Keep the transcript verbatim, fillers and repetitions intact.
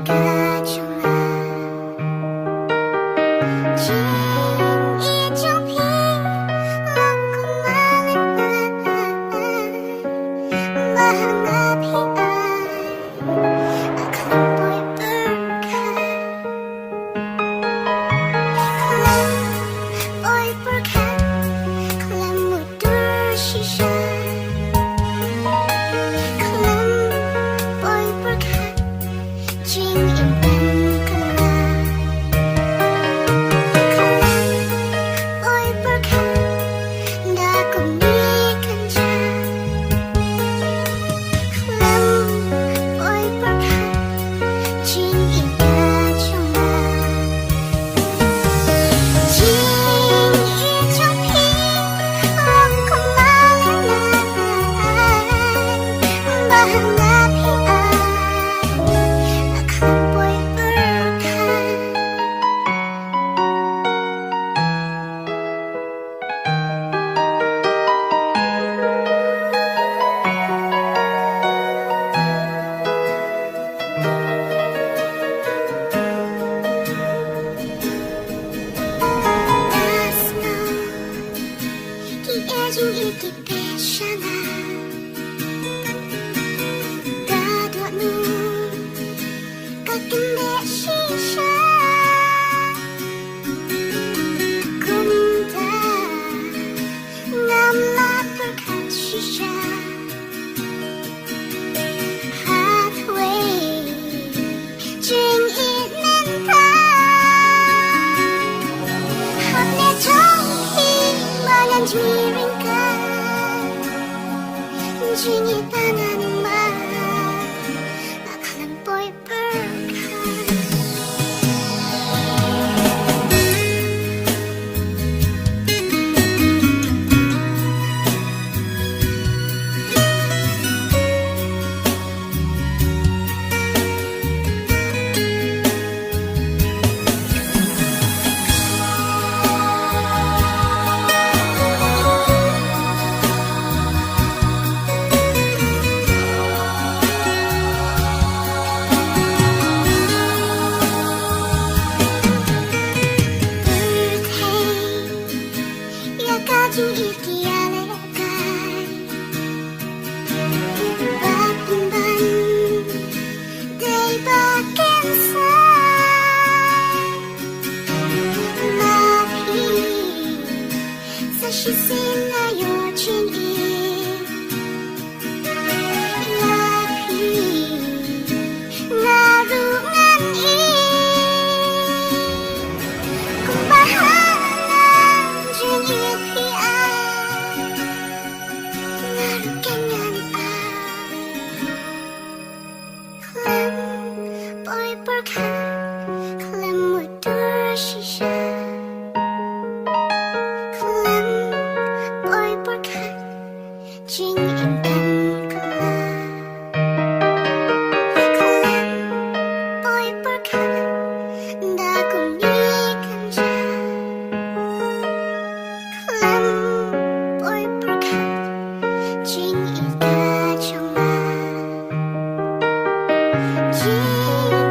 ka jong nga. Jingïeit jong phi long kumba lyngngai, ba ha nga phi ai a khlem poi pyrkhat. Khlem poi pyrkhat, khlem mutdur shisha. Khlem poi pyrkhat, jingim pynkylla. Khlem poi pyrkhat, da kumne kan jia. Khlem poi pyrkhat, jingim ka jong nga. Jingim jong phi long kumba lyngngai, ba ha nga phi ai a khlem poi pyrkhat. Ki ïa jingïeit ki peit sha nga. Ka dohnud ka kyndit shisha. Kumta ngam lah pyrkhat shisha. Hathawei jingïeit mynta, hapdeng jong phi ma ngan jngi ryngkat. Jingïeit ba ngan ai, nga khlem poi pyrkhat. Pyrthei ïa ka jingïeit ki ïalehkai. Bad pynban dei ba kin sa. Ma phi sa shisien la ïoh jingïeit. Ïa phi nga ruh ngan ïeit. Kumba ha nga jingïeit phi ai, nga ruh kan ngan ai. Khlem poi pyrkhat, khlem mutdur shisha. Khlem poi pyrkhat, jingim kan kylla. Khlem poi pyrkhat, da kumne kan jia. Khlem poi pyrkhat, jingïeit ka jong nga. Jing